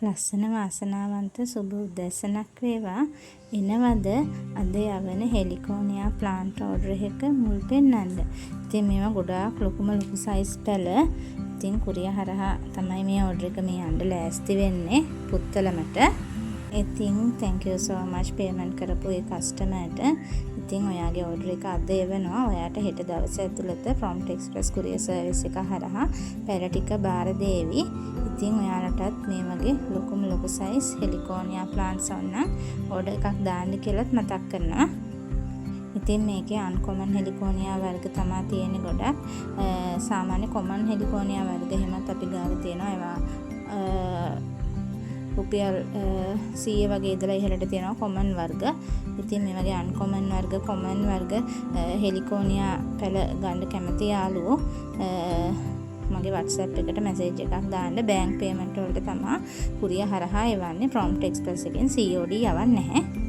ලස්සන වාසනාවන්ත සුබ උදෑසනක් වේවා. එනවද අද යවන හෙලිකෝනියා ප්ලාන්ට් ඕඩර් එක මුල් පෙන්නන්න? ඉතින් මේවා ගොඩාක් ලොකුම ලොකු සයිස් පැල. ඉතින් කුරියර් හරහා තමයි මේ ඕඩර් එක මේ යන්න ලෑස්ති වෙන්නේ පුත්තලමට. ඉතින් thank you so much payment කරපු ඒ කස්ටමර්ට. ඉතින් ඔයාගේ ඕඩර් එක අද එවනවා. ඔයාට හෙට දවස ඇතුළත ප්‍රොම්ප්ට් එක්ස්ප්‍රස් කුරියර් සර්විස් එක හරහා පැල ටික බාර දේවි. ඉතින් ඔයාලටත් මේ වගේ ලොකුම ලොකු සයිස් හෙලිකෝනියා ප්ලාන්ට්ස් ඕන නම් ඕඩර් එකක් දාන්න කියලත් මතක් කරනවා. ඉතින් මේකේ අන්කොමන් හෙලිකෝනියා වර්ග තමා තියෙන්නේ ගොඩක්. සාමාන්‍ය කොමන් හෙලිකෝනියා වර්ග එහෙමත් අපි ගාව තියෙනවා. ඒවා රුපියල් 100 වගේ ඉඳලා ඉහළට තියෙනවා කොමන් වර්ග. ඉතින් මේ වගේ අන්කොමන් වර්ග, කොමන් වර්ග හෙලිකෝනියා පැල ගන්න කැමති යාළුවෝ මගේ WhatsApp එකට මැසේජ් එකක් දාන්න. බැංක් පේමන්ට් වලට තමා කුරියර් හරහා එවන්නේ. ප්‍රොම්ප්ට් එක්ස්ප්‍රස් එකෙන් COD යවන්නේ නැහැ.